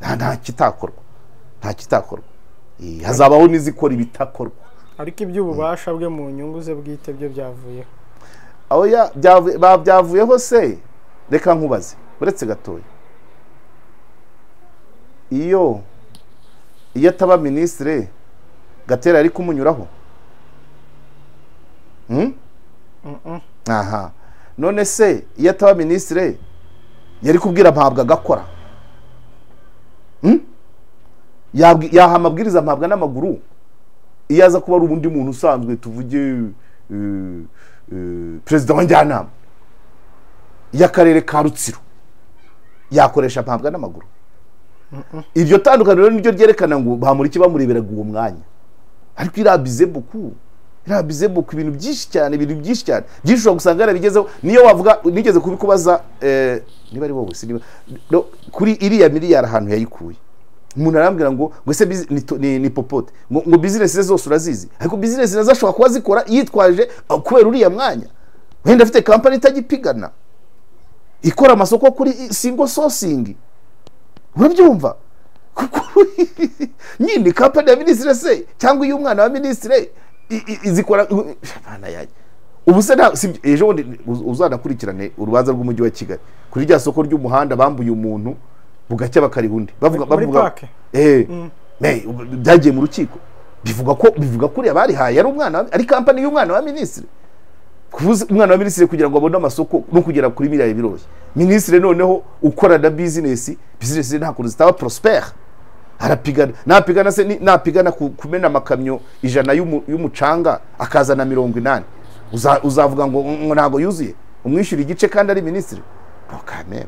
Speaker 2: nta kitakorwa, nta kitakorwa. Hazabaho n'izikora ibitakorwa.
Speaker 1: Ariko iby'ububasha bwe mu nyungu ze bwite byo byavuyeho.
Speaker 2: Oya, byavuyeho se? Reka nkubaze uretse gatoya, iyo ataba ministre Gatera ari kumunyuraho? Aha, none se iyo ataba ministre yari kubwira mpabwa agakora? Yaha amabwiriza mpabwa n'amaguru? Iyo aza kuba ari ubundi muntu usanzwe, tuvuge perezida wa njyanama y'akarere ka Rutsiro, yakoresha mpabwa n'amaguru? Iryo tandukaniro niryo ryerekana ngo Bamporiki bamureberaga uwo mwanya. Ariko irabize beaucoup, irabize beaucoup, ibintu byinshi cyane, ibintu byinshi cyane byinshi ushobora gusanga yarabigezeho. Niyo wavuga, nigeze kubikubaza niba ari wowe, niba kuri iriya miliyari ahantu yayikuye, umuntu arambwira ngo ese ni popote, ngo business ze zose urazizi, ariko business nazo ashobora kuba zikora yitwaje kubera uriya mwanya. Wenda afite company itagipigana, ikora amasoko kuri single sourcing, urabyumva? Kuko nyine company ya ministre se cyangwa iyo umwana wa ministre izikora bana yanjye. Ubu se ejo bundi uzanakurikirane urubanza rw'umujyi wa Kigali kuri rya soko ry'umuhanda bambuye umuntu bugacya bakariha undi, bavuga byagiye mu rukiko, bivuga ko uriya barihaye ari umwana, ari company y'umwana wa ministre. Kuvuza umwana wa ministre kugira ngo abone amasoko no kugera kuri miliyari biroroshye. Ministre noneho ukora na business nta kuntu zitaba prosper, arapigana, napigana se napigana kumena amakamyo 100 y'umucanga akazana 80, Uzavuga ngo ntago yuzuye umwishyura igice kandi ari minisitiri? No quand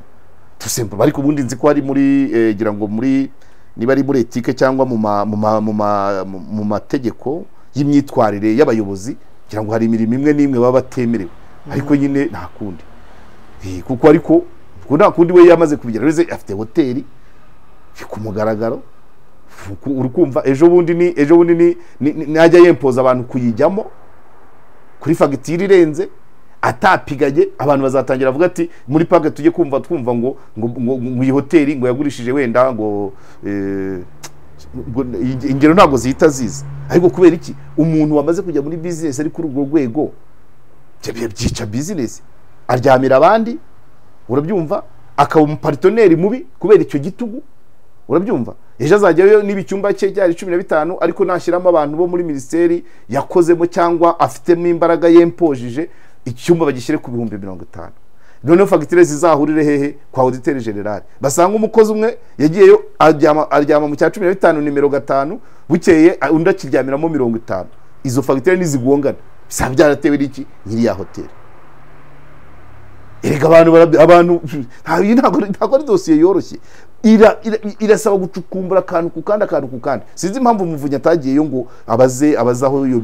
Speaker 2: tout simplement. Ariko ubundi nzi ko ari muri gira ngo muri niba ari muri éthique cyangwa mu mategeko y'imyitwarire y'abayobozi, kugira ngo hari imirimo imwe n'imwe baba batemerewe, ariko nyine nta kundi. Kuko ariko nta kundi, we yamaze kubigira, uretse afite hoteli ku mugaragaro. Uri kumva, ejo bundi ni najya yempoza abantu kuyijyamo kuri fagitire irenze atapiganye, abantu bazatangira avuga ati muri parke tujye kumva twumva ngo iyi hoteli ngo yagurishije wenda ngo ingero ntabwo zihita ziza. Ariko kubera iki umuntu wamaze kujya muri business ari kuri urwo rwego byica business, aryamira abandi, urabyumva, akaba umupartenaire mubi kubera icyo gitugu, urabyumva? Ejo azajyayo niba icyumba cye cyari 15, ariko nashyiramo abantu bo muri minisiteri yakozemo cyangwa afitemo imbaraga yempojije, icyumba bagishyire ku 50,000. Noneho fagitire zizahurire hehe? Kwa auditeur général, basanga umukozi umwe yagiyeyo aryama mu cya 15 nimero 5, bukeye undi akiryamiramo 50. Izo fagitire nizigongana bisaba byaratewe n'iki? Nyiri ya hoteli. Erega abantu ntabwo ari dosiye yoroshye, irasaba gucukumbura akantu ku kandi, akantu ku kandi. Sinzi impamvu Umuvunyi atagiyeyo ngo abaze aho iyo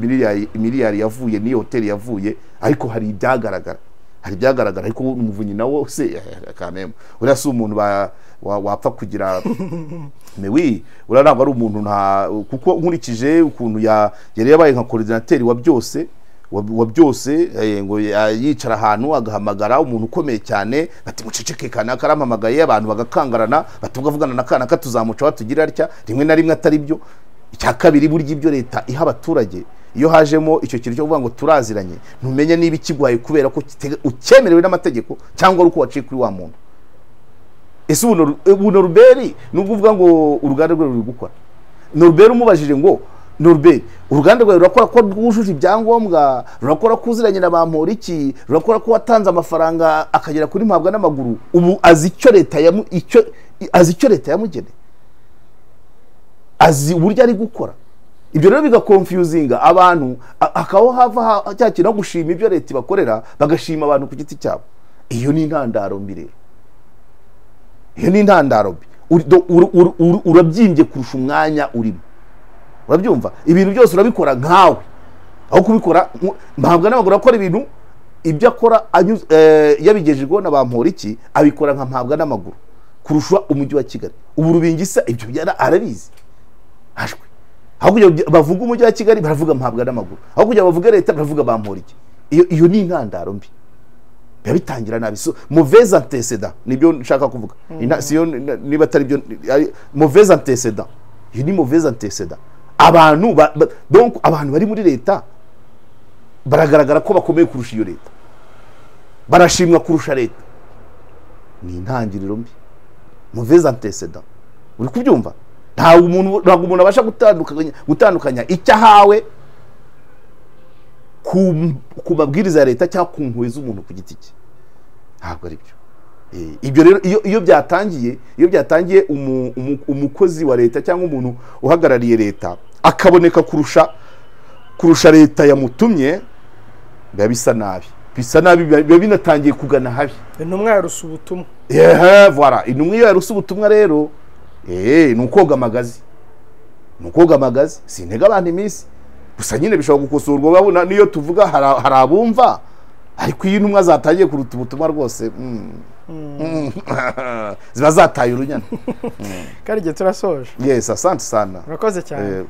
Speaker 2: miliyari yavuye n'iyo hoteli yavuye, ariko hari ibyagaragara. Ariko Umuvunyi nawo se kameme, uriya si umuntu wapfa kugira mais oui, uriya ntabwo ari umuntu nta, kuko nkurikije ukuntu yari yabaye nka coordinateur wa byose, ngo yicara ahantu agahamagara umuntu ukomeye cyane, bati muceceke, kanaka arampamagaye, abantu bagakangarana, bati ubwo avugana na kanaka tuzamuca batugira atya, rimwe na rimwe atari byo. Icya kabiri, burya ibyo leta iha abaturage, iyo hajemo icyo kintu cyo kuvuga ngo turaziranye, ntumenye niba ikiguhaye kubera ko ucyemerewe n'amategeko cyangwa ari uko waciye kuri wa muntu. Ese ubu Norbert, nubwo uvuga ngo uruganda rwe ruri gukora, Norbert umubajije ngo Norbert, uruganda rwawe rurakora ko rwujuje ibyangombwa, rurakora ko uziranye na Bamporiki, rurakora ko watanze amafaranga akagera kuri mpabwa n'amaguru, ubu azi icyo leta yamugeneye, azi uburyo ari gukora? Ibyo rero bigaconfusinga abantu, hakaba hava cya kintu no gushima ibyo leta ibakorera, bagashima abantu ku giti cyabo. Iyo ni intandaro mbi rero, iyo ni intandaro mbi. Urabyimbye kurusha umwanya urimo, urabyumva? Ibintu byose urabikora nkawe aho kubikora mpabwa n'amaguru akora ibintu ibyo akora yabigejejweho na Bamporiki, abikora nka mpabwa n'amaguru kurusha umujyi wa Kigali. Ubu Rubingisa ibyo byara arabizi hashwe, aho kugira ngo bavuge umujyi wa Kigali baravuga mpabwa n'amaguru, aho kugira ngo bavuge leta baravuga Bamporiki. Iyo ni intandaro mbi, biba bitangira nabi. So mauvaise antécédent nibyo nshaka kuvuga. Siyo niba atari byo, mauvaise antécédent, iyo ni mauvaise antécédent. Abantu donc abantu bari muri leta baragaragara ko bakomeye kurusha iyo leta, barashimwa kurusha leta, ni intangiriro mbi, mauvaise antécédent, uri kubyumva? Ntabwo umuntu abasha gutandukanya icyo ahawe ku mabwiriza ya leta cyangwa ku mpuhwe z'umuntu ku giti cye, ntabwo ari byo. Ibyo rero iyo byatangiye umukozi wa leta cyangwa umuntu uhagarariye leta akaboneka kurusha leta yamutumye, biba bisa nabi, bisa nabi, biba binatangiye kugana habi.
Speaker 1: Intumwa yaruse ubutumwa.
Speaker 2: Ehe, voilà, intumwa iyo yaruse ubutumwa rero, ni ukoga amagazi, ni ukoga amagazi. Sintega abantu iminsi, gusa nyine bishobora gukosorwa, babona niyo tuvuga hari abumva, ariko iyo intumwa zatangiye kuruta ubutumwa rwose, ziba zataye urunyana.
Speaker 1: Kandi igihe turasoje.
Speaker 2: Yes, asante sana.
Speaker 1: Urakoze cyane.